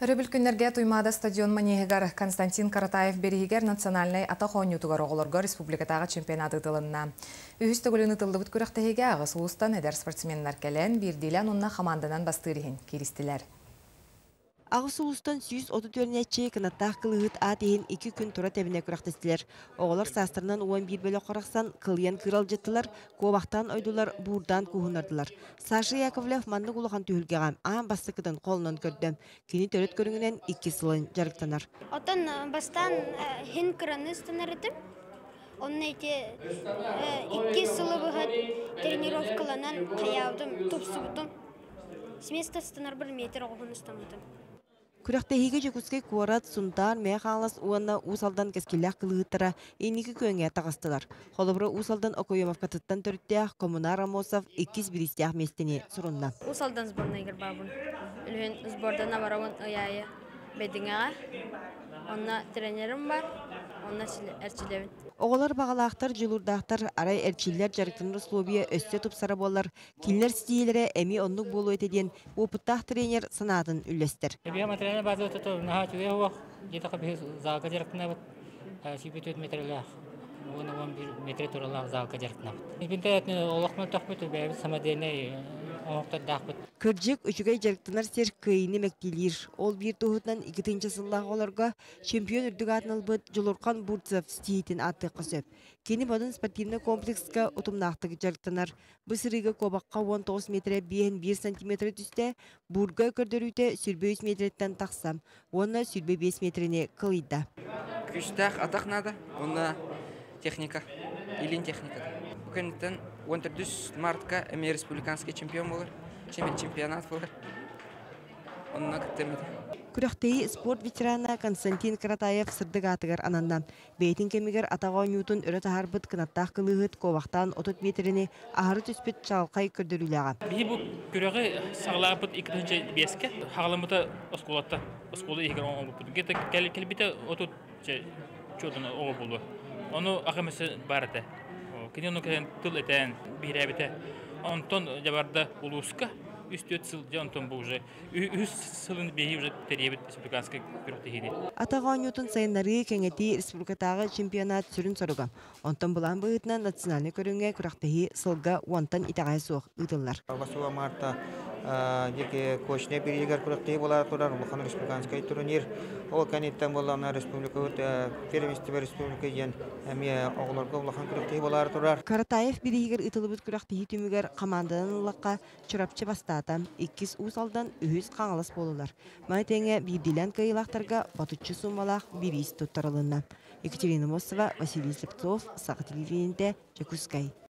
Өрөбүл күннэргэ Туймаада стадион манеһыгар Константин Каратаев бирииһигэр национальнай атах оонньуутугар оҕолорго республикатааҕы чемпионат ыытылынна. Үһүс төгүлүн ыытыллыбыт күрэхтэһиигэ аҕыс улуустан эдэр спортсменнар кэлэн, биирдиилээн уонна хамаанданан бастыыр иһин кииристилэр. Аҕыс улуустан 130 үөрэнээччи кынаттаах кылыыһыт аат иһин икки күн тура тэбинэ күрэхтэстилэр. Оҕолор саастарынан 11 бөлөххө арахсан, кылыйан кыыралдьыттылар, куобахтаан ойдулар, буурдаан кууһуннардылар. Саша Яковлев маннык улахан түһүлгэҕэ аан бастакытын холонон көрдө. Кини төрүт көрүҥүнэн икки сылын дьарыктанар. Оттон бастаан хин кыраны ыстанар этим. Онно ити икки сылы быһа тренировкаланан хайаабытым, тупсубутум. С места ыстанарбар метр оҕуһун ыстаммытым. Күрэхтэһиигэ Дьокуускай куорат, Сунтаар, Мэҥэ Хаҥалас уонна Уус Алдан кэскиллээх кылыыһыттара инники күөҥҥэ таҕыстылар. Холобура, Уус Алдан Окоемовкатыттан төрүттээх Коммунар Аммосов иккис бириистээх миэстэни сурунна. Уус Алдан сборнайыгар баабын. Үлүһүн сбордана барабын ый аайы Бэдиҥэҕэ. Онно тренерим бар, онно эрчилэбин. Оҕолор баҕалаахтар, дьулуурдаахтар, арай эрчиллэр дьарыктанар условия өссө тупсара буоллар, кинилэр ситиһиилэрэ эмиэ оннук буолуо этэ диэн уопуттаах тренер санаатын үллэстэр. Эбиһэ материальнай база наһаа үчүгэй суох. Диэтэххэ биһи залга дьарыктанабыт. 104 метрэлээх 10-11 метр туралаах залга дьарыктанабыт. Бинтэ олох мөлтөхпүт, бэйэбит самодельнай оҥоһуктардаахпыт. Кырдьык, үчүгэй дьарыктанар сир кыайыыны мэктиэлиир. Ол биир туоһутунан 2 сыллаах оҕолорго чемпион үрдүк аатын ылбыт Дьулурхан Бурцев ситиһиитин ааттыахха сөп. Кини Бодун спортивнай комплекска утумнаахтык дьарыктанар. Бу сырыыга куобахха 19 метрэ 5,1 сантиметры түстэ, буурга көрдөрүүтэ 23 метрэттэн тахса уонна 25 метрэни кылыйда. Күүстээх атах наада уонна техника, илин техниката. Бу кэнниттэн 14 мартка эмиэ республиканский чемпион буолар, чемпионат буолар. Онно кыттыам этэ. Күрэхтэһии спорт ветерана Константин Каратаев сырдык аатыгар ананна. Бэйэтин кэмигэр атах оонньуутун өрө таһаарбыт кынаттаах кылыыһыт куобахтаан 30 миэтэрэни аһары түспүт чаҕылхай көрдөрүүлээҕэ. Биһи бу күрэҕи саҕалаабыт 2005-кэ хаҕаламмыта оскуолаттан оскуола иһигэр оҥорбуппут. Где-то кэлбитэ отут чуотун оҕо буолуо. Ону аҕам өссө баар этэ. Кини ону кэлэн тыл этээн биһирээбитэ. Онтон дьабарда улууска үс-түөрт сыл дьэ онтон бу уже үһүс сылын биһи уже тэрийэбит республиканскай күрэхтэһиини. Атах оонньуутун сайыннарыы, кэҥэтии республикатааҕы чемпионат сүрүн соруга. Онтон былаан быһыытынан национальнай көрүҥҥэ күрэхтэһии сылга уонтан итэҕэһэ суох ыытыллар. 8 марта диэки Кочня бириигэр күрэхтэһии буолаары турар улахан республиканскай турнир. Ол кэнниттэн буоллаҕына республикабыт первенство республика диэн эмиэ оҕолорго улахан күрэхтэһии буолаары турар. Каратаев бирииһигэр ыытыллыбыт күрэхтэһии түмүгэр хамаанданан ыллахха Чурапчы бастаата, иккис Уус Алдан, үһүс Хаҥалас буоллулар. Маны тэҥэ биирдиилээн кыайыылаахтарга ботуччу суумалаах бириис туттарылынна. Екатерина Мосова, Василий Слепцов, Саха телевидениетэ, Дьокуускай.